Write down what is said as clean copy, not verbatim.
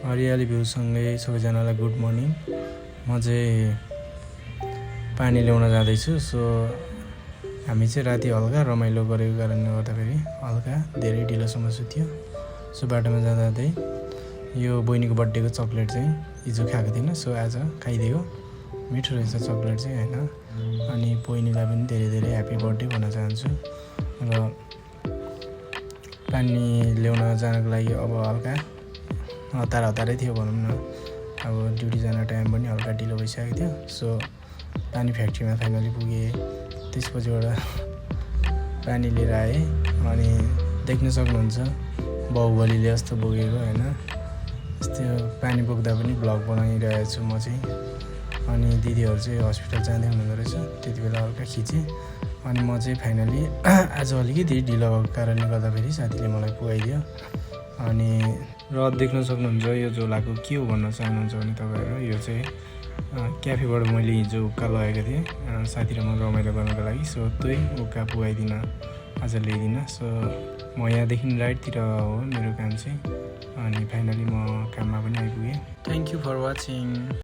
हरियाली भ्यूसँगै सबैजनालाई good morning. म चाहिँ पानी ल्याउन जाँदैछु। सो हामी चाहिँ राति हल्का रमाइलो गरेको कारणले गर्दाखेरि हल्का धेरै ढिलोसम्म सुत्यो। सो बाटोमा जाँदै यो बहिनीको बर्थडेको चक्लेट चाहिँ हिजो खाएको थिइनँ, सो आज खाइदियो। मिठो रहेछ चक्लेट चाहिँ होइन। अनि बहिनीलाई पनि धेरै धेरै ह्याप्पी बर्थडे भन्न चाहन्छु। र पानी ल्याउन जानको लागि अब हल्का हतारै थियो भनौँ न। अब ड्युटी जान टाइम पनि हल्का ढिलो भइसकेको थियो। सो पानी फ्याक्ट्रीमा फाइनली पुगेँ। त्यसपछिबाट पानी लिएर आएँ। अनि देख्न सक्नुहुन्छ बाहुबलीले जस्तो बोकेको होइन। यस्तो पानी बोक्दा पनि भ्लग बनाइरहेको छु म चाहिँ। अनि दिदीहरू चाहिँ हस्पिटल जाँदै हुनुहुँदो रहेछ, त्यति बेला हल्का खिचेँ। अनि म चाहिँ फाइनली आज अलिकति ढिलो भएको कारणले गर्दाखेरि साथीले मलाई पुगाइदियो। अनि र देख्न सक्नुहुन्छ यो झोलाको के हो भन्न चाहनुहुन्छ भने तपाईँहरू, यो चाहिँ क्याफेबाट मैले हिजो उक्का लगेको थिएँ साथी र म रमाइलो गर्नको लागि। सो त्यही उक्का पुगाइदिन आज ल्याइदिन। सो म यहाँदेखि राइटतिर हो मेरो काम चाहिँ। अनि फाइनली म काममा पनि आइपुगेँ। Thank you for watching.